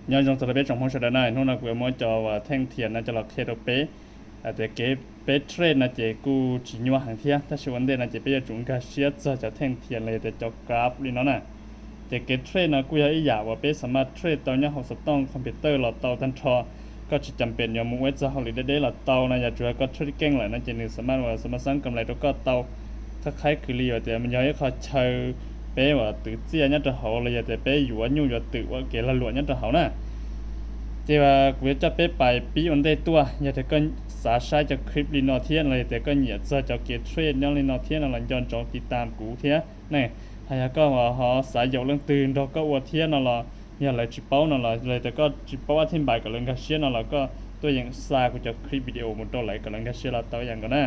Nyob zoo txog rau peb tsoom Hmoob sawv daws na, hnub no kuv yuav muab cov uas theej thias no coj los qhia rau peb. Tias kev peb trade no ces kuj tsis nyuaj heev thiab, tab sis ua ntej no ces peb yuav tsum nkag siab txog cov theej thias los yog tias cov graph li no na. Ces kev trade no kuj yog ib yam uas peb xam maj trade tau nyob hauv xov tooj computer los tau tag nrho. Koj tsis cam pem yuav mus ua ib txoj hauj lwm deb deb los tau no, yog tsuas yog koj trade game lawm no ces nws xam maj uas xam maj xab kam lais rau koj tau. Qhab qhaib kwv li uas tias yog ib qho chaw peb uas twv txiaj nyob rau hauv los yog tias peb yuav nyuj yuav twm ua kev lag luam nyob rau hauv na. Ces kuv yuav coj peb pais pib ua ntej tuaj, yog tias koj xav saib cov clip li no thiab los yog tias koj nyiam txog cov kev trade nyob li no thiab no los nco ntsoov tiv tam kuv thiab ne. Hos yog koj ho xav yaum leej twg nrog koj ua thiab no los yog lawv tsis paub no los los yog tias koj tsis paub ab thib npais kom lawv nkag siab no los koj tuaj yeem xa kuv cov clip video mus rau lawv kom lawv nkag siab los tau ib yam nkaus na.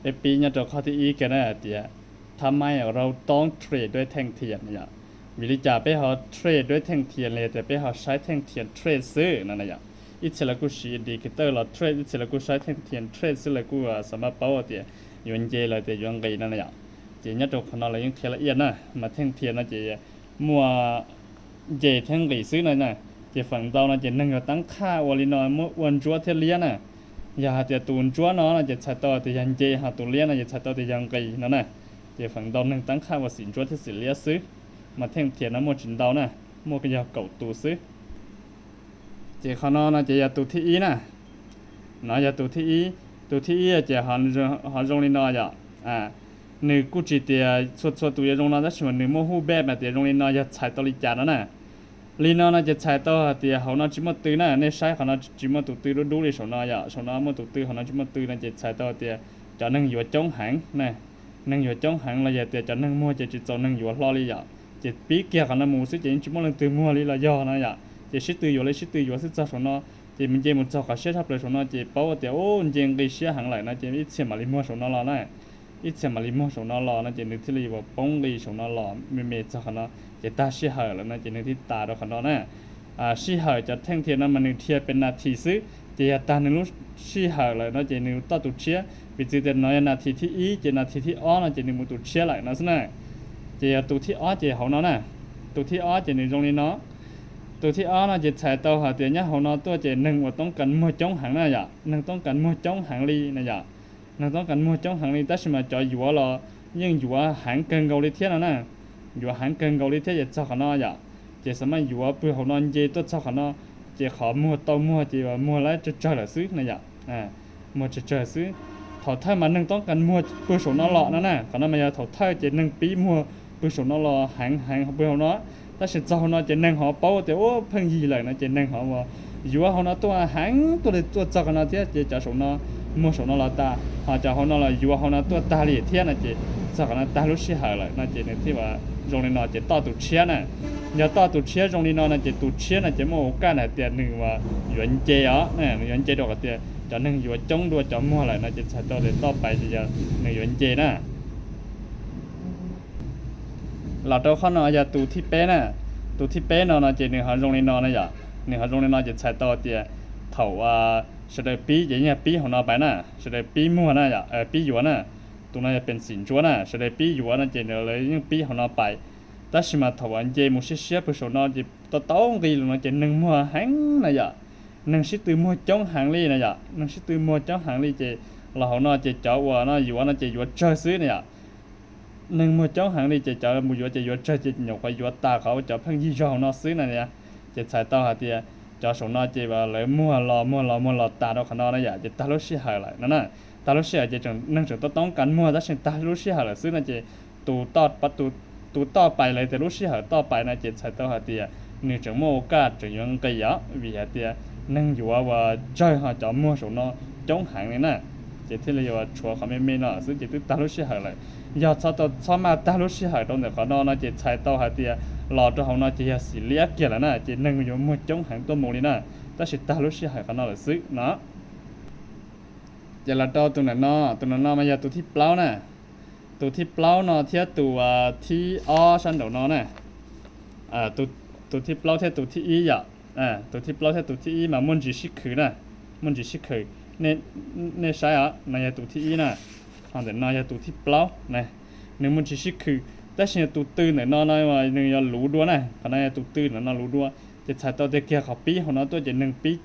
Peb pib nyob rau qhov thib ib kiag na tias ทำไมเราต้องเทรดด้วยแท่งเทียน no yom. Vim li cas peb ho tradeด้วยแท่งเทียน los yog tias peb ho saib theej thias trade xwb no na yom. Ib txhia lawv kuj siv indicator los trade, ib txhia lawv kuj saib theej thias trade xwb, lawv kuj xam maj paub tias yuav nce los tias yuav nqis no na yom. Ces nyob rau qhov no lawv yeej qhia laj iaj na, mas theej thias no ces muaj nce thiab nqis xwb no na. Ces feem ntau no ces neeg yuav tab qhaj ua li no muab ua ntsuab thiab liab na. Yog hais tias tus ntsuab no no ces txhais tau tias yog nce, ho tus liab no ces txhais tau tias yog nqis no na. Ces feem ntau neeg tab qhaj ua xim ntsuab thiab xim liab xwb, mas theej thias no muaj tsis ntau na, muaj yog kaum tus xwb. Ces qhov no no ces yog tus thib ib na. No yog tus thib ib. Tus thib ib ces ho zoo li no yom. Nws kuj tsis tias txhua txhua tus yuav zoo no, tab sis mas nws muaj hub peb mas tias zoo li no yog txhais tau li cas no na. Li no no ces txhais tau hais tias hauv no tsis muaj tw na, nej saib qhov no tsis muaj tus tw dub dub li saum no yom, saum no muaj tus tw, hauv no tsis muaj tw no ces txhais tau tias cov neeg yuav coob heev na. Neeg yuav coob heev los yog tias cov neeg muag ces tsis txaus neeg yuav hlo li yom. Ces pib kiag qhov no mus xwb ces yeej tsis muaj leej twg muag li los yog no yom. Ces sib tw yuav li sib tw yuav xwb txog saum no, ces mus nce mus txog qhov siab tshaj plaws saum no ces paub tias ub nce nqis siab heev lawm no ces ib txhia mam li muag saum no los na. Ib txhia mam li muag saum no los no ces nws thiaj li yuav poob nqis saum no los me me txog qhov no, ces tag sij hawm lawm no ces nws thiaj tas rau qhov no na. Sij hawm cov theej thias no mas nws dhia pes nas this xwb, ces yog tag nws lub sij hawm lawm no ces nws toj tus tshiab. Piv txwv tias no yog nas this thib ib ces nas this thib ob no ces nws mus tus tshiab lawm no xwb na. Ces yog tus thib ob ces hauv no na. Tus thib ob ces nws zoo li no. Tus thib ob no ces txhais tau hais tias nyob hauv no tuaj ces neeg uas toob kas muag coob heev na yom, neeg toob kas muag coob heev li na yom. Neeg toob kas muag coob heev li tab sis mas cov yuav los yeej yuav heev kawg nkaus li thiab no na. Yuav heev kawg nkaus li thiab ces txog qhov no yom, ces xam maj yuav pw hauv no nce tuaj txog qhov no, ces qhov muag tau muag ces muag lawm tsawg tsawg lawm xwb na yom. Muag tsawg tsawg xwb. Thaum thawj mas neeg toob kas muag pw saum no los no na, qhov no mas yog thaum thawj ces neeg pib muag pw saum no los heev heev pw hauv no. Tab sis txog hauv no ces neeg ho paub tias ub pheej yig lawm no ces neeg ho yuav hauv no tuaj heev tuaj li tuaj txog qhov no thiab ces cov saum no muag saum no los tas, ho cov hauv no los yuav hauv no tuaj tag li thiab no ces txog qhov no tag lub sij hawm lawm no ces nws thiaj zoo li no ces toj tus tshiab na. Yog toj tus tshiab zoo li no no ces tus tshiab no ces muaj ua kaj hais tias nws yuav nce os, nws yuav nce rau qhov tias cov neeg yuav coob dua cov muag lawm no ces txhais tau tias toj pais ces yog nws yuav nce na. Los rau qhov no yog tus thib peb na. Tus thib peb no no ces nws ho zoo li no na yom, nws ho zoo li no ces txhais tau tias thaum sawv daws pib ces yeej pib hauv no pais na, sawv daws pib muag na yom, pib yuav na. Tus no yog pes xim ntsuab na, sawv daws pib yuav no ces lawv yeej pib hauv no pais. Tab sis mas thaum uas nce mus siab siab pw saum no ces tau tau nqi lawm no ces neeg muag heev na yom. Neeg sib tw muag coob heev li na yom, neeg sib tw muag coob heev li ces los hauv no ces cov uas no yuav no ces yuav tsawg xwb na yom. Neeg muag coob heev li ces cov mus yuav ces yuav tsawg ces nyuam qhuav yuav tas qhov cov pheej yig zog hauv no xwb na. Ces txhais tau hais tias cov saum no ces lawv muag los muag los muag los tas rau qhov no na yom, ces tag lub sij hawm lawm no na. Tag lub sij hawm ces neeg tseem tau toob kas muag tab sis tag lub sij hawm lawm xwb no ces tus toj pais lawv tias lub sij hawm toj pais no ces txhais tau hais tias nws tseem muaj ua kaj tseem yuav nqis os, vim hais tias neeg yuav uas tsawg ho cov muag saum no coob heev li na. Ces thiaj li yuav tshuav qhov me me no xwb ces twb tag lub sij hawm lawm. Yog txhob tau txhob maj tag lub sij hawm rau ntawm qhov no no ces txhais tau hais tias los rau hauv no ces yog xim liab kiag lawm na, ces neeg yuav muag coob heev tuaj mus li na. Tab sis tag lub sij hawm qhov no lawm xwb no. Ces los rau tus ntawm no, tus ntawm no mas yog tus thib plaub na. Tus thib plaub no thiab tus thib ob sab nraum no na. Tus thib plaub thiab tus thib ib yom. Tus thib plaub thiab tus thib ib mas muaj ntsis sib khwm na, muaj ntsis sib khwm. Nej saib os, no yog tus thib ib na, ho ntawm no yog tus thib plaub na. Nws muaj ntsis sib khwm, Tab sis tus tw ntawm no no nws yog luv dua na, qhov no yog tus tw ntawm no luv dua. Ces txhais tau tias kiag qhov pib hauv no tuaj ces neeg pib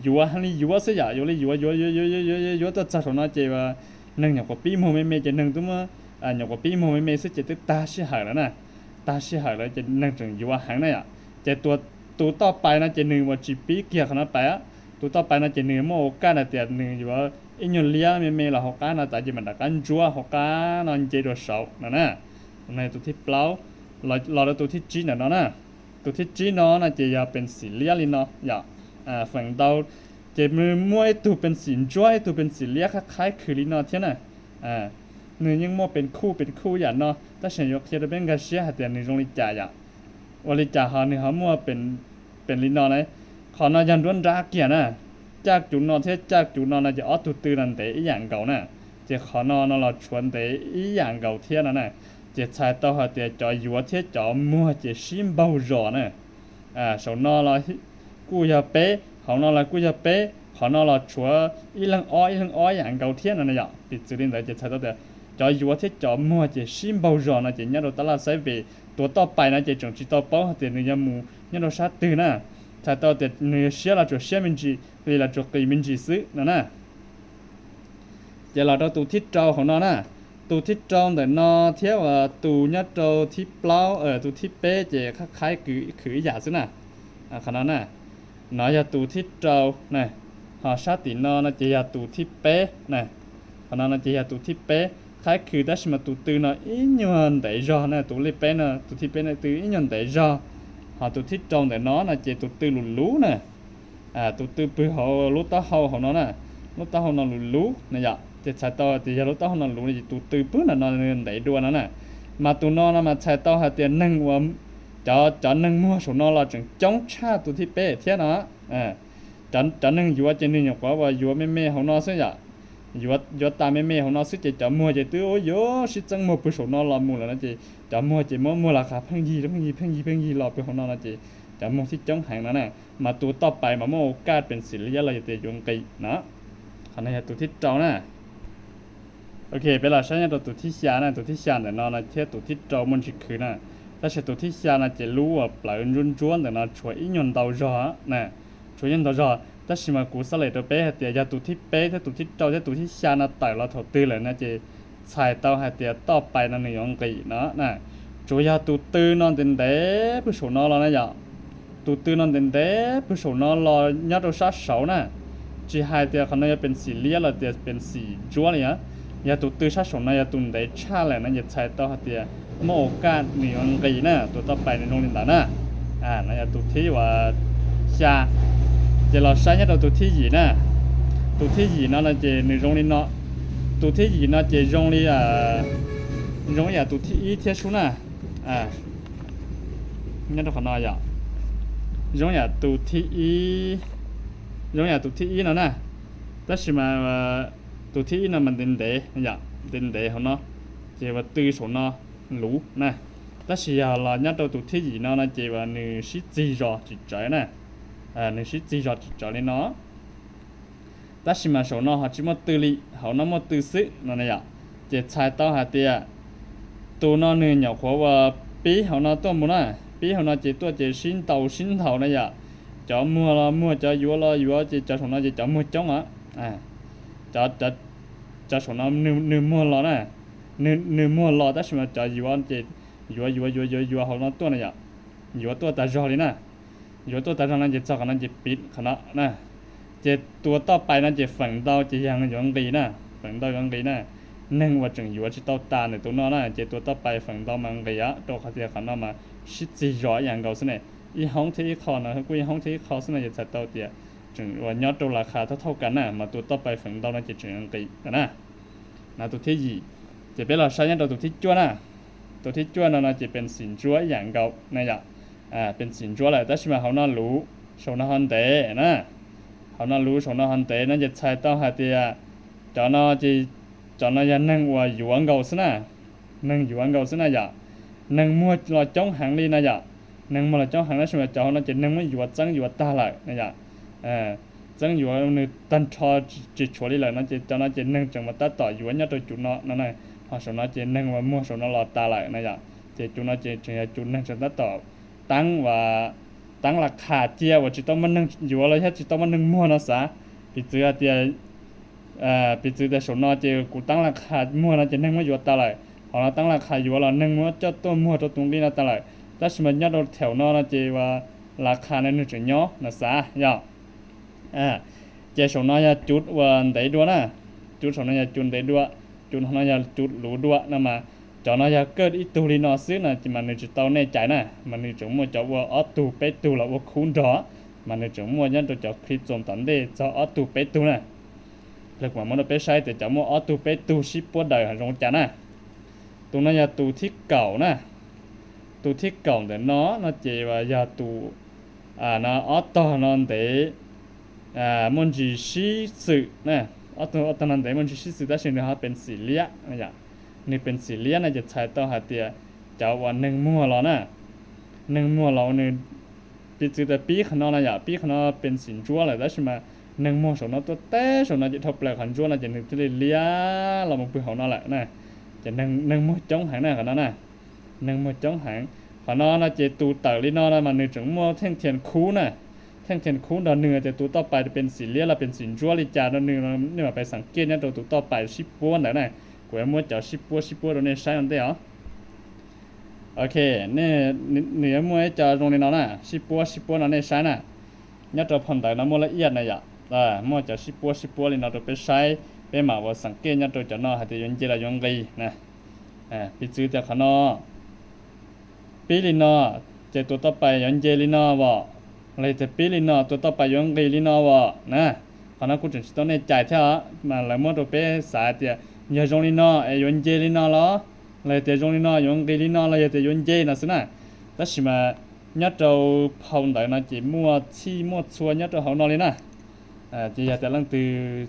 yuav li yuav xwb yom, yuav li yuav yuav yuav yuav yuav yuav tuaj txog saum no ces neeg nyuam qhuav pib muag me me ces neeg twb muab, nyuam qhuav pib muag me me xwb ces twb tag sij hawm lawm na. Tag sij hawm lawm ces neeg tseem yuav heev na yom. Ces tus toj pais no ces nws ua tsis pib kiag qhov no pais. Tus toj pais no ces nws muaj ua kaj hais tias nws yuav ib nyuag liab me me los hauv qab no tas ces mam rov qab ntsuab hauv qab no nce rau saud no na. Tus no yog tus thib plaub, los rau tus thib tsib ntawm no na. Tus thib tsib no no ces yog peev xwm liab li no yom. Feem ntau ces muaj ib tug peev xwm ntsuab ib tug peev xwm liab qhab qhaib khwv li no thiab na. Nws yeej muaj peev khuj peev khuj yam no tab sis yuav qhia rau peb nkag siab hais tias nws zoo li cas yom. Ua li cas ho nws ho muaj peev li no na? Qhov no yog nruab nrab kiag na. Caj cuv no thiab caj cuv no no ces ob tug tw no ntev ib yam nkaus na. Ces qhov no no los tshuav ntev ib yam nkaus thiab no na. Ces txhais tau hais tias cov yuav thiab cov muag ces sib npaug zos na. Saum no los kuj yog peb, hauv no los kuj yog peb, qhov no los tshuav ib leeg ob ib leeg ob yam nkaus thiab no na yom. Piv txwv li ntawd ces txhais tau tias cov yuav thiab cov muag ces sib npaug zos no ces nyob rau tab laj xaib vim tus toj pais no ces tseem tsis tau paub hais tias nws yuav mus nyob rau sab twg na. Txhais tau tias nws siab los tsuas siab me ntsis, qis los tsuas qis me ntsis xwb no na. Ces los rau tus thib rau hauv no na. Tus thib rau ntawm no thiab uas tus nyob rau thib plaub, tus thib peb ces qhab qhaib khwv ib yam xwb na. Qhov no na, no yog tus thib rau na. Ho sab tim no no ces yog tus thib peb na. Qhov no no ces yog tus thib peb, qhaib khwv tab sis mas tus tw no ib nyuag ntev zog na, tus lej peb no tus thib peb no tw ib nyuag ntev zog. Ho tus thib rau ntawm no no ces tus tw luv luv na. Tus tw pw hauv lub taub hau hauv no na, lub taub hau no luv luv na yom. Ces txhais tau tias yog lub taub hau no luv no ces tus tw pw ntawm no ntev dua no na. Mas tus no no mas txhais tau hais tias neeg uas, cov cov neeg muag saum no los tseem coob tshaj tus thib peb thiab no. Cov neeg yuav ces nws nyuam qhuav uas yuav me me hauv no xwb yom. Yuav tas me me hauv no xwb ces cov muag ces twb yuav sib txeeb muag pw saum no los mus lawm no ces cov muag ces muab muag los qas pheej yig pheej yig pheej yig pheej yig los pw hauv no no ces cov muag thiaj coob heev no na. Mas tus toj pais mas muaj ua kaj peev xwm liab los yog tias yuav nqis no. Qhov no yog tus thib rau na. Ok, peb los saib nyob rau tus thib xya na, tus thib xya ntawm no no thiab tus thib rau muaj ntsis khwv na. Tab sis tus thib xya no ces lub uas plawv ntsuab ntsuab ntawm no tshuav ib nyuag ntau zog na, tshuav ib nyuag ntau zog. Tab sis mas kuv xav lem rau peb hais tias yog tus thib peb thiab tus thib rau thiab tus thib xya no tawm los thaum twg lawm no ces txhais tau hais tias toj pais no nws yuav nqis no na. Tsuas yog tus tw no ntev ntev pw saum no los na yom. Tus tw no ntev ntev pw saum no los nyob rau sab saud na. Tsis hais tias qhov no yog peev xwm liab los tias peev xwm ntsuab li os. Yog tus tw sab saum no yog tus ntev tshaj lawm no ces txhais tau hais tias muaj ua kaj nws yuav nqis na, tus toj pais nws zoo li ntawd na. No yog tus thib uas xya. Ces los saib nyob rau tus thib yim na. Tus thib yim no no ces nws zoo li no. Tus thib yim no ces zoo li, zoo ib yam tus thib ib thiab sub na. Nyob rau qhov no yom, zoo yam tus thib ib, zoo yam tus thib ib no na. Tab sis mas tus thib ib no mas ntev ntev yom, ntev ntev hauv no, ces uas tw saum no luv na. Tab sis yog los nyob rau tus thib yim no no ces uas nws sib txig zos tsis tsawv na. Nws sib txig zos tsis tsawv li no. Tab sis mas saum no ho tsis muaj tw li, hauv no muaj tw xwb no na yom. Ces txhais tau hais tias tus no nws nyuam qhuav uas pib hauv no tuaj mus na, pib hauv no ces tuaj ces sib ntaus sib ntaus na yom. Cov muag los muag, cov yuav los yuav, ces cov saum no ces cov muag coob os. Cov saum no nws muag los na, nws muag los tab sis mas cov yuav ces yuav yuav yuav yuav yuav hauv no tuaj na yom. Yuav tuaj tas zog li na. Yuav tuaj tas zog no ces txog qhov no ces piv qhov no na. Ces tus toj pais no ces feem ntau ces yog yuav nqis na, feem ntau yuav nqis na. Neeg uas tseem yuav tsis tau tas ntawm tus no na ces tus toj pais feem ntau mas nqis os, rau qhov tias qhov no mas sib txig zos ib yam nkaus xwb ne. Ib hoob thiab ib qho no kuj ib hoob thiab ib qho xwb no ces txhais tau tias tseem uas nyob rau las khas thauj thauj kas na, mas tus toj pais feem ntau no ces tseem yuav nqis na. No tus thib yim. Ces peb los saib nyob rau tus thib cuaj na. Tus thib cuaj no no ces peev xwm ntsuab ib yam nkaus na yom. Peev xwm ntsuab lawm tab sis mas hauv no luv, saum no ho ntev na. Hauv no luv, saum no ho ntev no ces txhais tau hais tias cov no ces, cov no yog neeg uas yuav nkaus xwb na. Neeg yuav nkaus xwb na yom. Neeg muag los coob heev li na yom. Neeg muag los coob heev tab sis mas cov hauv no ces neeg muab yuav txeeb yuav tag lawm na yom. Txeeb yuav nws tag nrho tsis tshuav li lawm no ces cov no ces neeg tseem mas tab tom yuav nyob rau cum no no na. Ho saum no ces neeg uas muag saum no los tas lawm na yom. Ces cov no ces tseem yog cov neeg tseem tab tom teeb uas teeb las khas cia uas tsis tau muaj neeg yuav los yog tsis tau muaj neeg muag no xav. Piv txwv hais tias, piv txwv tias saum no ces kuv teeb las khas muag no ces neeg muab yuav tas lawm, hauv no teeb las khas yuav los neeg muab coj tuaj muag rau tus nqi no tas lawm, tab sis mas nyob rau thaum no no ces uas las khas no nws tseem nyob no xav yog. Ces saum no yog cov uas ntev dua na, cov saum no yog cov ntev dua, cov no yog cov luv dua no mas, cov no yog kawj ib tug li no xwb no ces mas nws tsis tau nej cais na, mas nws tseem muaj cov ua ob tug peb tug los ua khub nrog, mas nws tseem muaj nyob rau cov clip txoos tom ntej txog ob tug peb tug na. Lawv kuv mam muab rau peb saib tias cov muaj ob tug peb tug sib puab daws zoo cas na. Tus no yog tus thib kaum na. Tus thib kaum ntawm no no ces yog tus no ob tog no ntev muaj ntsis sib xwm na. Ob tog no ntev muaj ntsis sib xwm tab sis nws ho pees xim liab. Nws pees xim liab no ces txhais tau hais tias cov uas neeg muag los na, neeg muag los nws, piv txwv tias pib qhov no no yom, pib qhov no pees xim ntsuab lawm tab sis mas neeg muag saum no tuaj teb saum no ces dhau plaws qhov ntsuab no ces nws thiaj li liab los mus pw hauv no lawm na. Ces neeg muag coob heev na qhov no na, neeg muag coob heev. Qhov no no ces tus tawm li no no mas nws tseem muaj theej thias khub na. Theej thias khub nrog nws tias tus toj pais pees xim liab los pees xim ntsuab li cas rau nws, nej mam pais xeem kiaj nyob rau tus toj pais sib puab ntawd na. Kuv yuav muab cov sib puab sib puab rau nej saib ua ntej os. Ok, nws yuav muaj ib co zoo li no na, sib puab sib puab no nej saib na. Nyob rau phau ntawv no muaj lab iaj na yom, muaj cov sib puab sib puab li no rau peb saib, peb mam ua xeem kiaj nyob rau cov no hais tias yuav nce los yuav nqis na. Piv txwv tias qhov no pib li no, ces tus toj pais yuav nce li no os, los yog tias pib li no tus toj pais yuav nqis li no os na. Qhov no kuj tseem tsis tau nej cais thiab, mas lawv muab rau peb xav tias yog zoo li no es yuav nce li no los, los yog tias zoo li no yuav nqis li no los yog tias yuav nce no xwb na. Tab sis mas nyob rau phau ntawv no ces muaj txhij muaj txhua nyob rau hauv no li na. Ces yog tias leej twg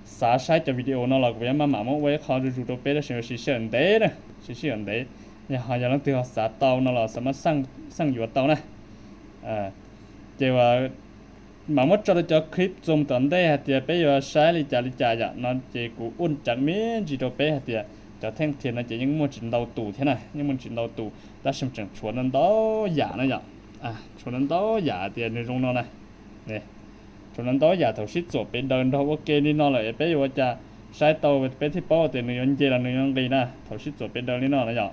xav saib cov video no los kuv yuav maj mam muab ua ib qho zuj zus rau peb tab sis siv sij hawm ntev na, siv sij hawm ntev. Yog ho yog leej twg ho xav tau no los xav muab xeej yuav tau na. Ces mam muab tso rau cov clip txoos tom ntej hais tias peb yuav saib li cas li cas yom no ces kuv ua ceev me ntsis rau peb hais tias cov theej thias no ces yeej muaj tsis ntau tus thiab na, yeej muaj tsis ntau tus tab sis tseem tshuav ntau ntau yam na yom. Tshuav ntau ntau yam tias nws zoo no na. Tshuav ntau ntau yam thaum sib txuam pes daws nrog ua ke li no lawm es peb yuav ua cas saib tau peb thiaj paub tias nws yuav nce los nws yuav nqis na, thaum sib txuam pes daws li no na yom.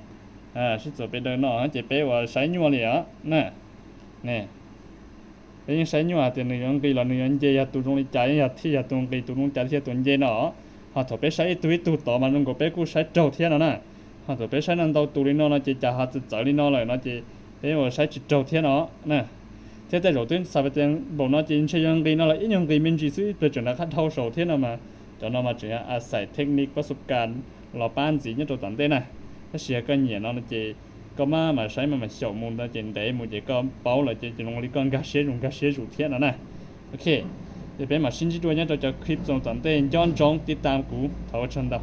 Sib txuam pes daws no ces peb ua saib nyuaj li os na. Peb yeej saib nyuaj hais tias nws yuav nqis los nws yuav nce, yog tus zoo li cas yeej yog thiaj yog tus nqis, tus zoo li cas thiaj tus nce no. Ho thaum peb saib ib tug ib tug tod mas zoo nkaus peb kuj saib raug thiab no na. Ho thaum peb saib no ntau tus li no no ces cas ho txawv txawv li no lawm no ces peb ua saib tsis raug thiab no na. Thiab tej zaum twb xav tias npaum no ces ntshe yuav nqis no los ib nyuag nqis me ntsis xwb, ib pliag tseem rov qab dhau saud thiab no mas, cov no mas tseem yog a xais thej niv pab xu kas los pab ntxiv nyob rau tom ntej na. Tab sis yog koj nyiam no ces koj maj mam saib maj mam xyaum mus no ces ntev mus ces koj paub lawm ces zoo li koj nkag siab zus nkag siab zus thiab no na. Ok, ces peb mam sib ntsib dua nyob rau cov clip txoos tom ntej, nco ntsoov tiv tas kuv, thov ua tsaug ntau.